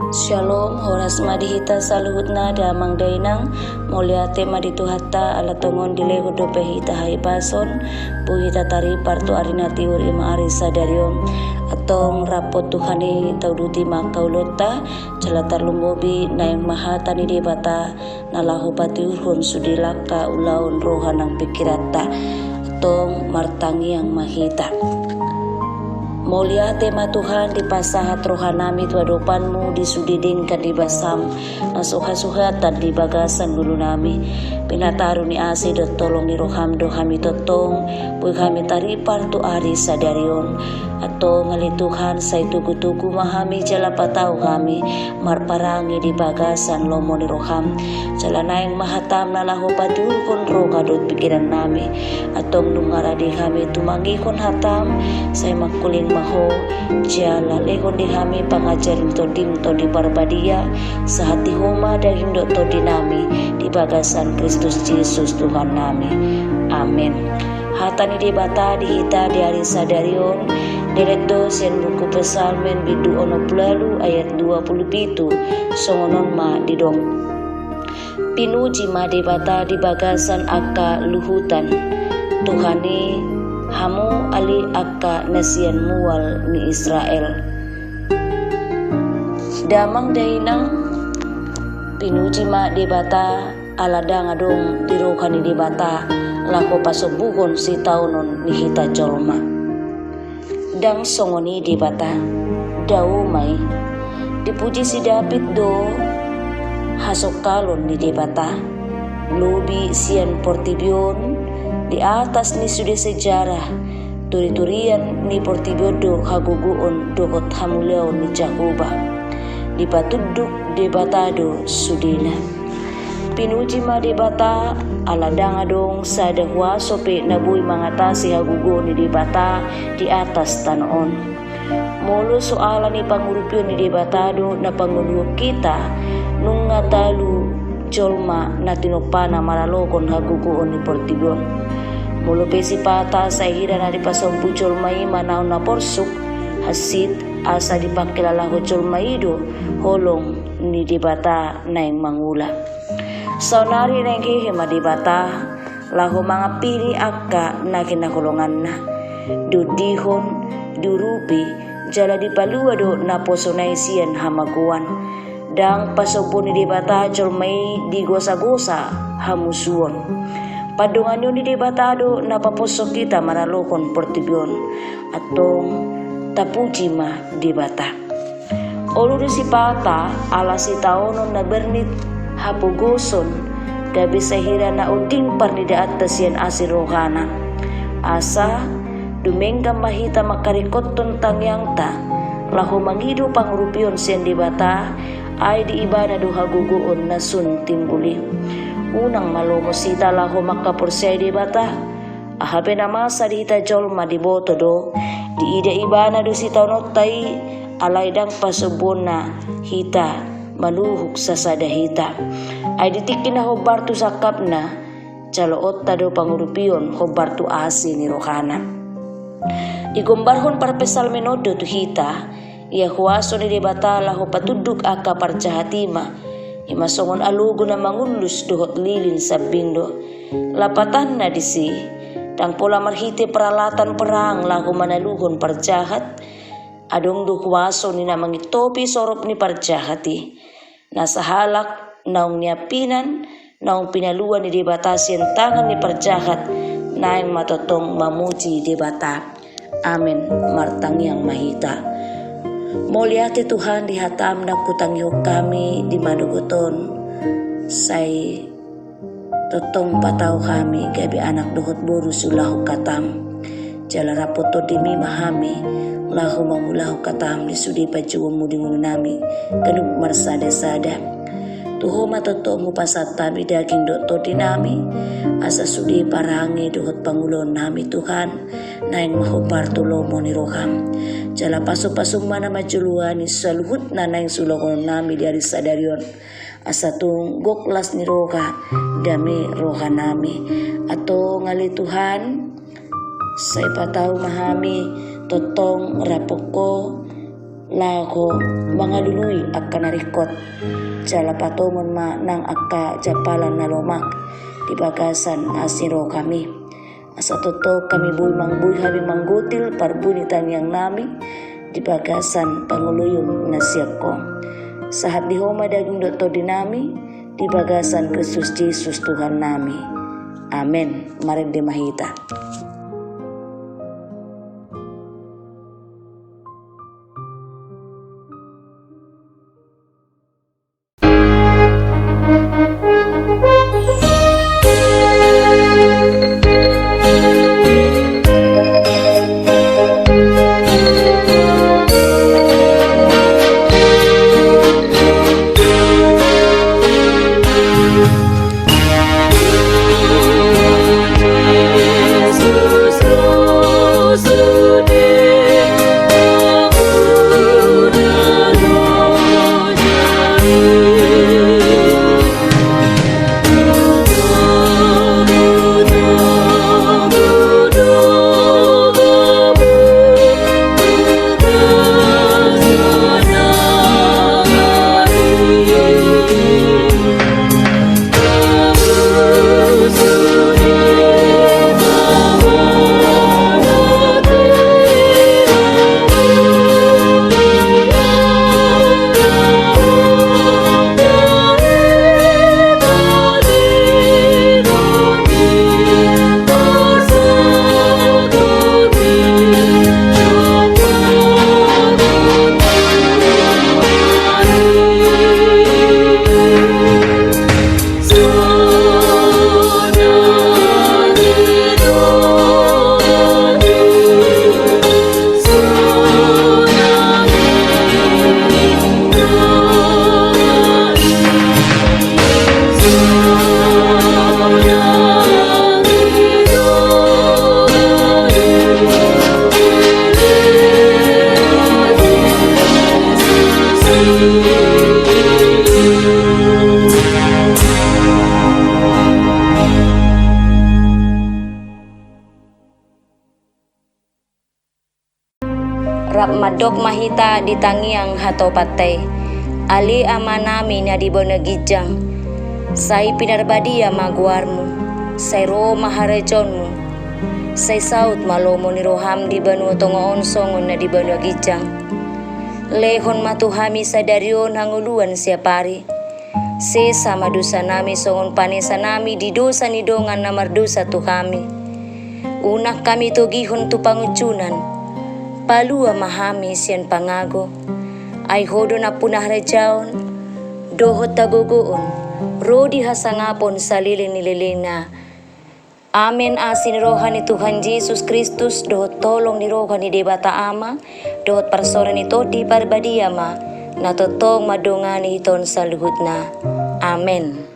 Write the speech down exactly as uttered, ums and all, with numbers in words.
Syalom, horas ma di hita saluhutna damang dainang. Mauliate ma di Tuhanta ala tongon dilehon dope hita hahipason, boi hita taripar tu ari na tiur, i ma ari sadari on. Antong rap tu Tuhan i tauduti ma angka ulaonta, jala tarlumobi naeng ma hata ni Debata na laho patiurhon sude langka, ulaon, roha nang pingkiranta. Antong martangiang ma hita. Mauliate ma Tuhan, dipasahat rohanami tu adopanmu di sude denggan ni basam na so hasuhatan di bagasan ngolunami. Pinataru ni asi dohot holong ni roham do hami tongtong, boi hami taripar tu ari sadari on. Antong ale Tuhan, sai togutogu ma hami jala patau hami marparange di bagasan lomo ni roham. Jala naeng ma hatam na laho patiurhon roha dohot pingkirannami. Antong nunga rade hami tumangihon hatam, sai mangkuling ma ho, jala lehon di hami pangajaran ni tondim Tondi Parbadia, sahat di ho ma daging dohot tondinami di bagasan Kristus Jesus Tuhannami. Amen. Hata ni Debata di hita di ari sadari on, derek do sian buku Psalmen bindu onom pulu ualu ayat dua pulu pitu, songon on ma didok. Pinuji ma Debata di bagasan angka luhutan, Tuhan i, hamu ale angka na sian mual ni Israel. Damang dainang, pinuji ma Debata, ala ndang adong di roha ni Debata laho pasombuhon sitaonon ni hita jolma. Ndang songon i Debata, dao ma i. Dipuji si Daud do hasongkalon ni Debata, lobi sian portibi on, di atas ni sude sejarah, turiturian ni portibi on do hagogoon dohot hamuliaon ni Jahowa. Dipatunduk Debata do sudena. Pinuji ma Debata, ala ndang adong sada huaso pe na boi mangatasi hagogoon ni Debata di atas tano on. Molo so ala ni pangurupion ni Debata do na pangoluhon hita, nunga talu jolma na tinompana maralohon hagogoon ni portibi on. Molo pe sipata sai hira na dipasombu jolma i manaon na porsuk, hansit, asa dipangkilalahon jolma i do holong ni Debata naeng mangula. Saonari naeng hehe ma Debata laho mangampini angka na hinaholonganna. Diondihon, diurupi, jala dipalua do naposona i sian hamagoan. Ndang pasombuon ni Debata jolma i di gosagosa hamusuon. Pandonganion ni Debata do na paposhon hita maralohon portibi on. Antong tapuji ma Debata. Olo do sipata ala sitaonon na bernit hapogoson, gabe sai hira na onding parnidaanta sian asi ni rohana. Asa dumenggan ma hita mangkaringkothon tangiangta laho mangido pangurupion sian Debata, ai di Ibana do hagogoon na sun timbul i. Unang ma lomos hita laho mangkaporseai Debata. Aha pe na masa di hita jolma diboto do, diida Ibana do sitaononta i, alai ndang pasombuonna hita manuhuk sasada hita. Ai di tingki na hombar tu sangkapna, jaloonta do pangurupion hombar tu asi ni rohana. Digombarhon parpsalmen on do tu hita, ia huaso ni Debata laho patunduk angka parjahat i ma, i ma songon alogo na mangullus dohot lilin sambing do. Lapatanna disi, ndang pola marhite peralatan perang laho manaluhon parjahat, adong do huaso ni na mangintopi sorop ni parjahat i. Na sahalak naung niampinan, naung pinalua ni Debata sian tangan ni parjahat, naeng ma tongtong mamuji Debata. Amen. Martangiang ma hita. Mauliate Tuhan di hatam na hutangihon hami di manogot on, sai tongtong patau hami gabe anak dohot boru siulahon hatam. Jala rap tu tondimi ma hami laho mangulahon hatam di sude panjouonmu di ngolunami ganup marsadasada. Tu Ho ma tongtong hupasahat hami daging dohot tondinami, asa sude parange dohot pangulaonnami Tuhan, naeng ma hombar tu lomo ni roham. Jala pasupasu ma na manjoloani saluhutna naeng siulahononnami di ari sadari on. Asa tung gok las ni roha, dame rohanami. Antong ale Tuhan, sai patau ma hami tongtong rap tu Ho, Laho mangalului angka na ringkot, jala patomon ma nang angka jampalan na lomak di bagasan asi ni rohaMi. Asa tongtong hami boi manggotil parbue ni tangiangnami di bagasan pangoloion na sian Ho. Sahat di Ho ma daging dohot tondinami di bagasan Kristus Jesus Tuhannami. Amen. Marende ma hita. Rap mandok ma hita di tangiang hatopan i. Ale Amanami na di banua ginjang, sai pinarbadia ma goarMu, sai ro ma harajaonMu, sai saut ma lomo ni rohaM di banua tonga on songon na di banua ginjang. Lehon ma tu hami sadari on hangoluan siapari. Sesa ma dosanami songon panesanami di dosa ni dongan na mardosa tu hami. Unang hami togihon tu pangunjunan. Palua ma hami sian pangago. Ai Ho do nampuna harajaon, dohot hagogoon, ro di hasangapon saleleng ni lelengna. Amen. Asi ni roha ni Tuhan Jesus Kristus, dohot holong ni roha ni Debata Ama, dohot parsaoran ni Tondi Parbadia ma na tongtong mandongani hita on saluhutna. Amen.